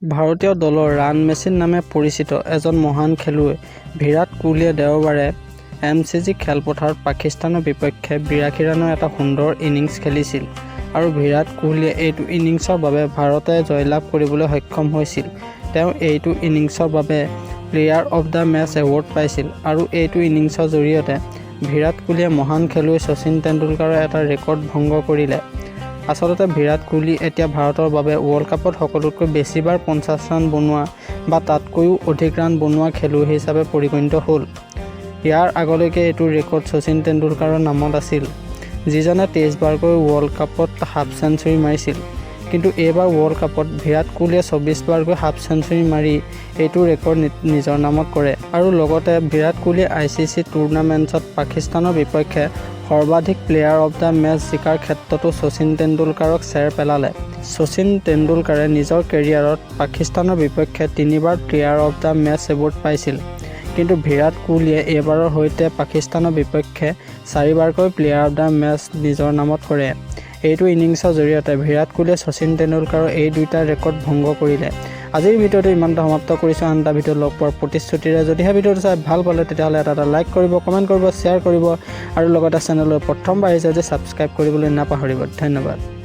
ভাৰতীয় দলৰ run machine নামে পৰিচিত এজন মহান খেলুৱৈ বিৰাট কোহলীয়ে দেওবাৰে এমচিজি খেলপথাৰত পাকিস্তানৰ বিপক্ষে 82 ৰানৰ এটা সুন্দৰ ইনিংছ খেলিছিল আৰু বিৰাট কোহলীয়ে এইটো ইনিংছৰ বাবে ভাৰতে জয়লাভ কৰিবলৈ সক্ষম হৈছিল। তেওঁ এইটো ইনিংছৰ বাবে Player of the Match award পাইছিল আৰু এইটো ইনিংছৰ জৰিয়তে বিৰাট কোহলীয়ে মহান খেলুৱৈ শচীন তেণ্ডুলকাৰৰ এটা ৰেকৰ্ড ভংগ কৰিলে। আচলতে বিৰাট কোহলী এতিয়া ভাৰতৰ বাবে ৱৰ্ল্ড কাপত সকলোতকৈ বেছিবাৰ 50 ৰান বনোৱা বা তাতকৈও অধিক ৰান বনোৱা খেলুৱৈ হিচাপে পৰিগণিত হ'ল। ইয়াৰ আগলৈকে এইটো ৰেকৰ্ড শচীন তেণ্ডুলকাৰৰ নামত আছিল, যিজনে 23বাৰকৈ ৱৰ্ল্ড কাপত হাফ চেঞ্চুৰী মাৰিছিল। কিন্তু এইবাৰ ৱৰ্ল্ড কাপত বিৰাট কোহলীয়ে 24বাৰকৈ হাফ চেঞ্চুৰী মাৰি এইটো ৰেকৰ্ড নিজৰ নামত কৰে আৰু লগতে বিৰাট কোহলীয়ে আইচিচি টুৰ্ণামেণ্টছত পাকিস্তানৰ বিপক্ষে সৰ্বাধিক প্লেয়াৰ অৱ the match জিকাৰ ক্ষেত্ৰতো শচীন তেণ্ডুলকাৰক চেৰ পেলালে। শচীন তেণ্ডুলকাৰে নিজৰ কেৰিয়াৰত পাকিস্তানৰ বিপক্ষে তিনিবাৰ Player of the Match award পাইছিল। কিন্তু বিৰাট কোহলীয়ে এইবাৰৰ সৈতে পাকিস্তানৰ বিপক্ষে চাৰিবাৰকৈ প্লেয়াৰ অৱ the match নিজৰ নামত কৰে। এইটো ইনিংছৰ জৰিয়তে বিৰাট কোহলীয়ে শচীন তেণ্ডুলকাৰৰ এই দুটা ৰেকৰ্ড ভংগ কৰিলে। আজিৰ ভিডিঅ'টো ইমানতে সমাপ্ত কৰিছোঁ, আন এটা ভিডিঅ'ত লগ পোৱাৰ প্ৰতিশ্ৰুতিৰে। যদিহে ভিডিঅ'টো চাই ভাল পালে, তেতিয়াহ'লে এটা এটা লাইক কৰিব, কমেণ্ট কৰিব, শ্বেয়াৰ কৰিব আৰু লগতে চেনেললৈ প্ৰথমবাৰ আহিছে যে ছাবস্ক্ৰাইব কৰিবলৈ নাপাহৰিব। ধন্যবাদ।